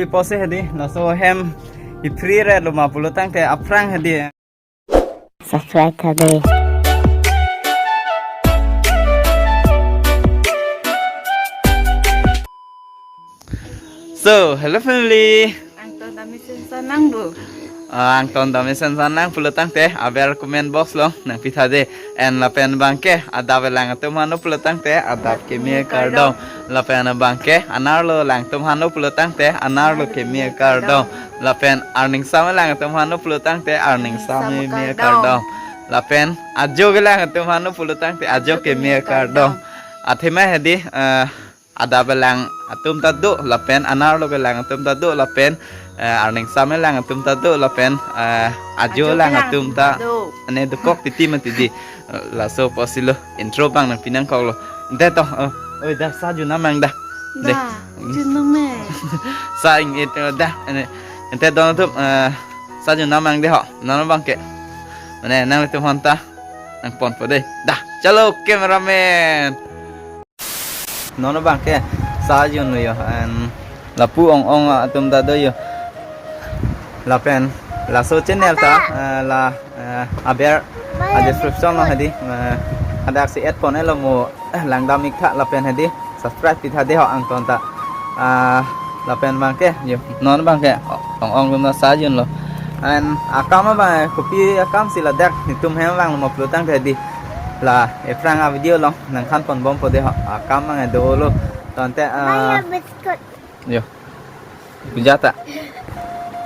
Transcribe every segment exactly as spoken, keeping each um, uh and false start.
Pose hedi, laso hem ipri re lo ma pulo tangte aphrang hedi. Subscribe tha de. So, hello family. Angton dami sensa nang bu. Ah, angton dami sensa nang pulo tangte, aber comment box lo nangpi tha de. And lapen abangke, adap lang atum hanu pulo tangte, adap kimi kardom. Lapen abangke, anerlo lang atum hanu pulo tangte, anerlo kimi kardom. Lapen arningsam lang atum hanu pulo tangte, arningsam kimi kardom. Lapen ajo kelang atum hanu pulo tangte, ajo kimi kardom. Athema hedi, eh, adap lang atum ta do, lapen anerlo kelang atum ta do, lapen, eh, arningsam lang atum ta do, lapen, eh, ajo lang atum ta do. Ane dokok titi mati di. Laso pusi lo intro abang nangpi nangkok lo. Dei to, oh, oi, dah sa jun amang dah. Dei. Dah, jun nang me. Sa ing-et, eh, dah, ane. Ante don atum, eh, sa jun amang dei ho. Non abangke. Mane nanglitum aphan ta nangponpo dei. Dah, chalo cameraman. Non abangke sa jun yo, and lapu ong-ong atum ta do yo. Lapen laso channel ta, eh, la, eh, aber a description lo hedi, eh, hadak si add pon-et lo mo, eh, langdam ik tha lapen hedi subscribe pi tha de ho angton ta. Ah, lapen abangke yo, non abangke ong-ong atum ta sa jun lo. And akam abang kopi akam si ladak netum hem vanglo ma pulo tangte hedi, la ephrang a video along nangthan ponbompo dei ho, akam abang dolo. Tangte, ah, yo. Puja ta.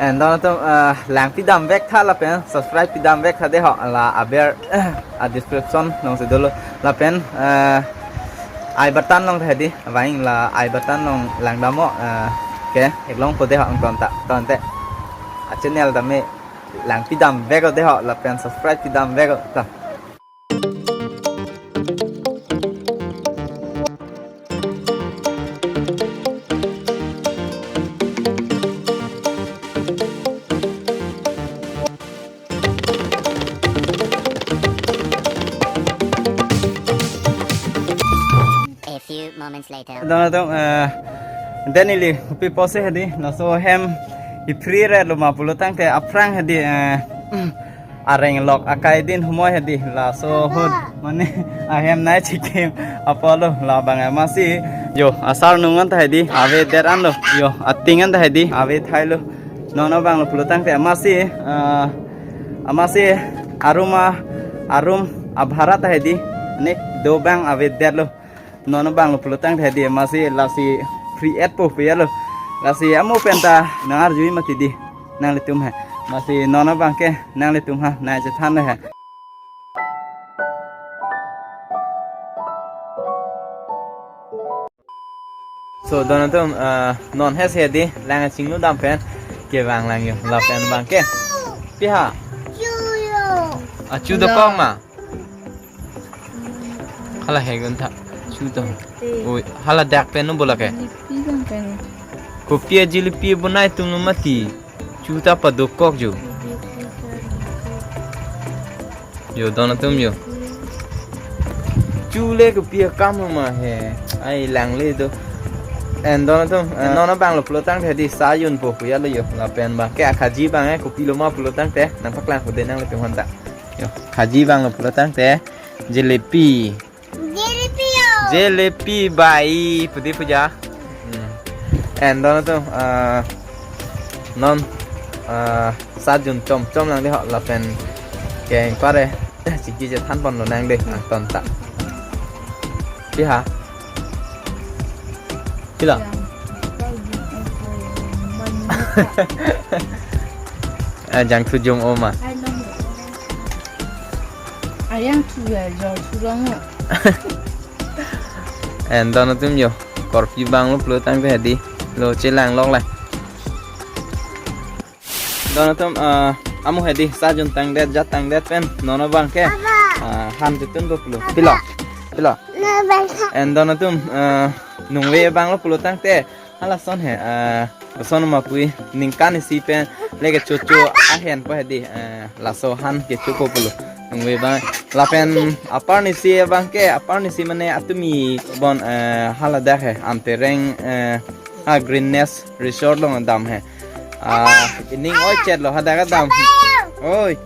And don atum, ah, lang pidam vek tha lapen subscribe pidam vek tha dei ho, la aber, eh, a description along si dolo. Lapen, eh, I button along ta hedi, vang la I button along langdamnon, eh, ke theklongpo dei ho angton ta. Tangte a channel ta me lang pidam vek dei ho, lapen subscribe pidam vek ta. A few moments later. Don atum, eh, ante neli kopi pose hedi, laso hem ipri re lo ma pulo tangte aphrang hedi, eh, areng lok akai din humoi hedi, laso ahut mane ahem nai chikim apotlo, labang amatsi yo asar nung an ta hedi avedet anlo, yo ating an ta hedi ave thailo. Non abang lo pulo tangte amatsi, ah, amatsi arum a, arum abhara ta hedi ne do abang avedetlo. Non abang lo pulo tangte hedi amatsi lasi free ad po puya lo. Lasi amu pen ta nang arjui mati di nanglitum he. Amatsi non abangke nanglitum ha nai chethan he. So, don atum, ah, non hes hedi lang chinglu dam pen kevang lang yo. Lapen abangke. Pi ha? Chu yo. Achu dokok ma? Hala hegun tha. Chu to. Oi, hala dak pen nu bola ke. Jilipi bang pen. Kopi ajilipi bonai tum nu mati. Chu ta padokok jo. Yo, don atum yo. Chu le kopi akam lo ma he. Ai lang le do. And don atum, eh, non abang lo pulo tangte di sa jun po puya lo yo. Lapen abangke akhaji abang eh kopi lo ma pulo tangte nangpaklang po de nanglitum aphan ta. Yo, khaji abang lo pulo tangte jelebi. Jelebi yo. Jelebi bai pudi puja. Hmm. And don atum, ah, non, ah, sa jun chom chom lang de ho lapen keng pare. Chingki chethan pon lo nang de, ah, ton ta. Pi ha? Pi lo? Ah, jangthu jum oma. Ayang thu ya, jor thu long. And don atum yo, korpi abang lo pulo tangte hedi lo chelang lok le. Don atum, ah, amu hedi sa jun tangdet, jat tangdet pen non abangke, ah, han chetun po pulo. Pi lo? Pi lo? And don atum, ah, nungve abang lo pulo tangte halason he, ah, son ma pui ningkan isi pen le kecho cho ahen po hedi, ah, laso han kecho po pulo. Nungve abang lapen apar nisi abangke, apar nisi mane atumi bon, ah, hala dak he, amtereng, ah, Ah, Green Nest Resort along dam he. Ah, ining oi chet lo hadak dam. Oi.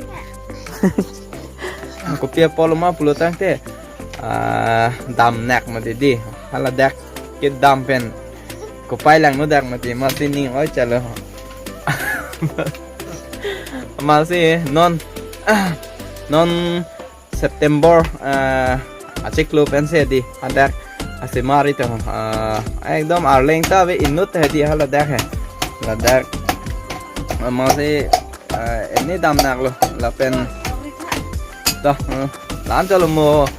Kopi apotlo ma pulo tangte. Ah, damnak mati di. Hala dak kedam pen kopai langno dak mati, masi ining oi chet lo. Masi non, non September, eh, achiklo pensi di hadak asimari to, eh, ekdom arleng ta ave inut he di haladak he. Ladak, eh, masi, eh, ini damnak lo lapen to, eh, lan chalo mo,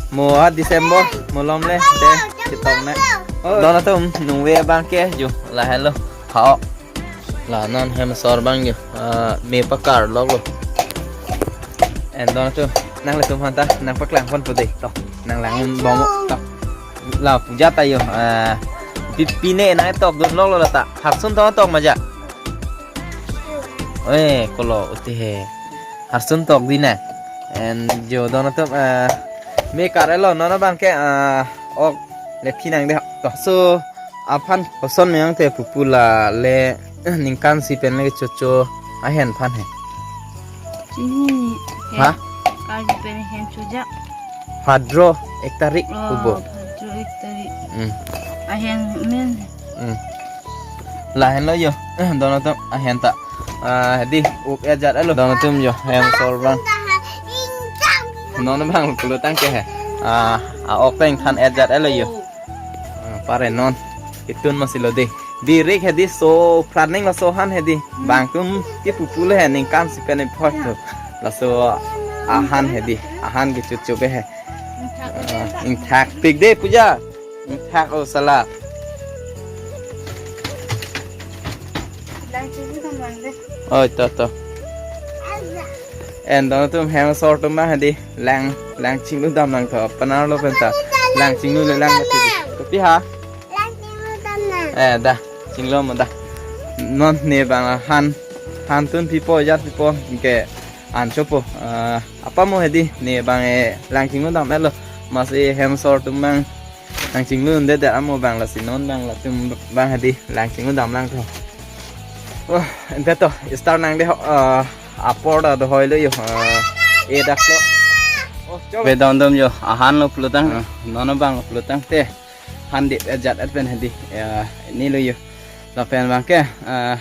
mo ha December malom le de chetong ne. Oh, don atum nungve abang ke jo lahelo. Hao. La non hem asor abang jo, ah, me pakar lok lo. En don atum, nanglitum aphanta nangpaklang ponpo de. To, nanglang bom to. La puja ta jo, ah, pi, pine nangtok dun lok lo lata. Harsun to tok ma ja. Oi, kolo uti he. Harsun tok di na. En jo don atum, ah, me kar-et lo non abang ke, ah, ok le phi nang de to. So aphan koson me ang te pupu la le, eh, ningkan isi pen le kechocho ahen aphan he. Chini. Ha? Kali pen hen chojak. Bhadro ek tarik. Oh, ubo. Bhadro ek tarik. Hmm. Ahen men. Hmm. Lahenlo jo. Eh, don atum ahen ta. Ah, di up ajat-et lo. Don atum jo, hem asor abang. Non abang pulo tangte he. Ah, a-ok pen than ajat-et lo jo. Ah, pare non. Itun masi lo de. Di rik he di so planning laso ahan he di. Bang atum ke pupu le he ningkan isi pen epho to. Laso ahan he di. Ahan kechocho ke he. Ah, ingthak pik de puja. Ingthak o sala. Oi to to. En don atum hem asor atum abang he di. Lang, lang chinglu dam nangtha, panar lo penta. Lang chinglu le lang mati. Kopi ha? Lang chinglu dam nang. Eh, da, chinglu mo da. Non ne abang han, han tun pipo, jat pipo, ke an chopo. Eh, apa mo he di, ne abang, eh, lang chinglu dam-et lo. Masi hem asor atum abang, lang chinglu un'edet amo abang lasi non abang latum abang he di, lang chinglu dam nangtha. Oh, ante to, start nang de ho, eh, apor ta do hoi lo jo, eh, e dak lo. Oh, chobe. Be don atum jo, ahan lo pulo tang, eh, non abang lo pulo tangte. Han di ajat-et pen he di, ya, ini lo jo. Lapen abang ke, eh,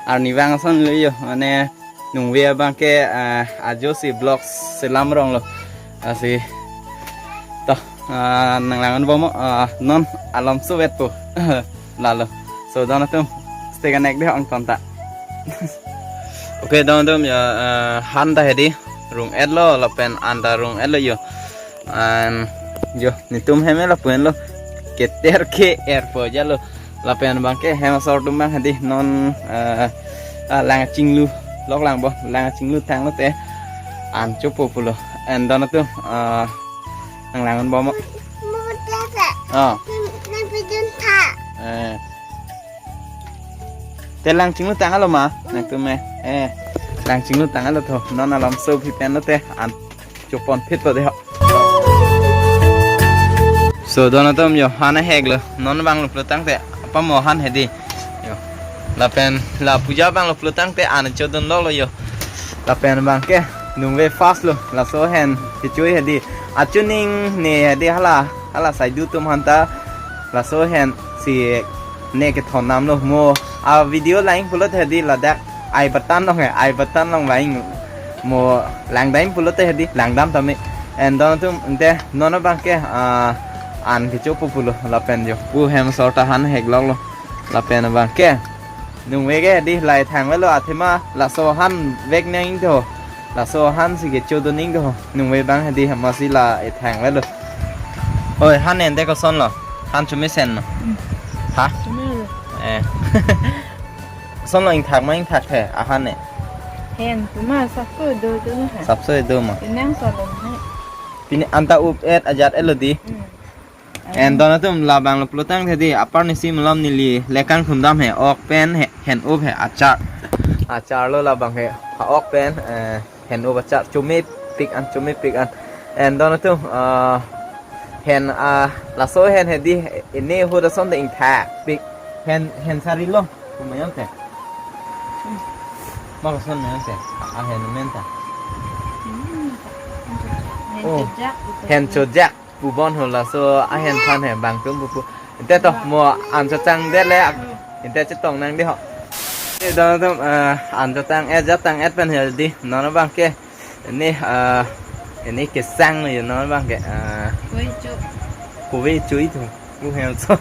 arni abang ason lo jo, mane nungve abang ke, eh, ajo si vlog selam rong lo. Lasi to, eh, nanglang bom, eh, non alom suvet po. Lalo. So, don atum, stay connect de ong tonta. Okay, don atum jo, eh, han ta he di, rung-et lo, lapen an ta rung-et lo jo. An jo, netum hem lapu-an lo. Keter ke-er po ja lo. Lapen abang ke hem asor atum abang he di non, eh, ah, lang chinglu. Lok lang bo, lang chinglu tanglo te. An chopo pulo. En don atum, eh, nanglang bom. Mo tata. Oh. Nang pidun tha. Eh. Te lang chinglu tang-et lo ma, nangtum me. Eh, lang chinglu tang-et lo to. Non alom so phi pen lo te an chopon phit lo de ho. So, don atum jo, han ahek lo. Non abang lo pulo tangte, apa mo han he di. Jo. Lapen la puja abang lo pulo tangte an chodun lok lo jo. Lapen abang ke nungve fast lo. Laso ahen kechui he di. Achuning ne he di hala, hala saidu atum aphanta. Laso ahen si ne kethon nam lo mo. A video lang pulote he di ladak ai batan long he, ai batan long lang mo lang dam pulote he di, lang dam tame. En don atum ante non abang ke, ah, an kechopo pulo lapen jo. Pu hem asor ta han ahek lok lo. Lapen abang ke. Nungve ke he di lahai thang avelo athema laso ahan vek nang ingtho. Laso ahan si kechodun ingtho. Nungve abang he di masi lahai thang avelo. Oi, han ante koson lo? Han chomesen ma? Hmm. Ha? Chomesen. Eh. Koson lo, ingthak ma ingthak he, ahan ne? Hen, kuma sapso do do na ha. Sapso do ma? Inang salom he. Pine anta up-et ajat-et lo di. Hmm. En don atum labang lo pulo tangte di, apar nisi malom neli lekang thum dam he, ok pen he, hen up he, achar. Achar lo labang he, ha-ok pen, eh, hen up achar, chomepik an, chomepik an. En don atum, ah, hen, ah, laso ahen he di, ini ahut ason te ingthakpik. Hen, hen sari lo. Kumayon te. Makason mayon te. A, a hen men ta. Hmm. Hen Oh, chojak gitu. Hen chojak. Pubon ho laso ahen phan he bang tum pupu. Inte to mo an chotang det le. Inte chetong nang di ho. Te don tum, eh, an chotang et jat tang et pen he di. Non abang ke. Ini, eh, ini kesang lo yo non abang ke. Eh, Kue chu. Kue chu itu. Bu hem so.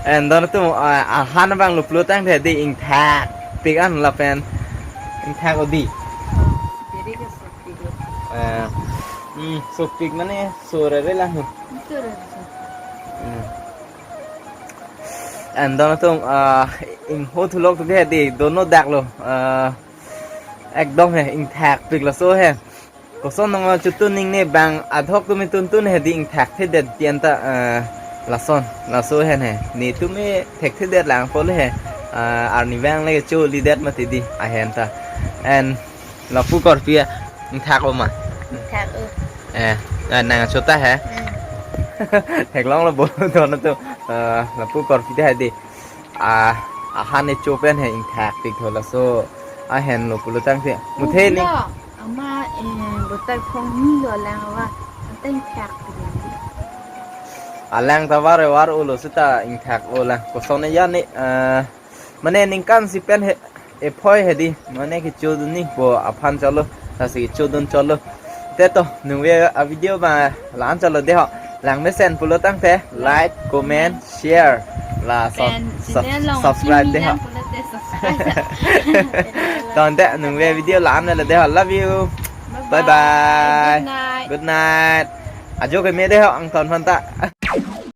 En don tum, eh, ahan abang lo pulo tangte di ingthak. Pik an lapen. Ingthak odi. Jadi ke sopik lo. Eh, hmm, sopik mane sore re lang ho. Itu re. Hmm. En don tum, ah, ingho thulok tu ke di dono dak lo. Ah, ekdom he ingthak pik laso he. Koson nang chotun ning ne bang adhok tumi tuntun he di ingthak thedet tian ta, ah, lason, laso he ne. Ni tumi thek thedet lang pole he. Ah, arni bang le cholidet mati di ahen ta. En lapu korpi a ingthak o ma. Ingthak o. Eh, eh, nang chota he. Hmm. Theklong lo bo don tum, eh, lapu korpi ta he di. Ah, ahan e cho pen he ingthak tik thola so. Ahen lo pulo tangte. Muthe ni. Lo, ama, eh, botai phong ni lo lang wa. Ateng thak tik. Alang ta var var ulo seta ingthak o lang. Koson ya ni, eh, mane ningkan si pen he, ephoi he di. Mane kechodun ni po aphan cholo. Lasi kechodun cholo. Te to, nungve a video ma la-an cholo de ho. Langmesen pulo tangte, like, comment, share. La so, Pen sub-, channel long subscribe de ho. Lang pulo te subscribe. Tangte, nungve video la-an le de ho. Love you. Bye bye. Bye bye. Good night. Good night. Ajo ke me de ho, angton phanta.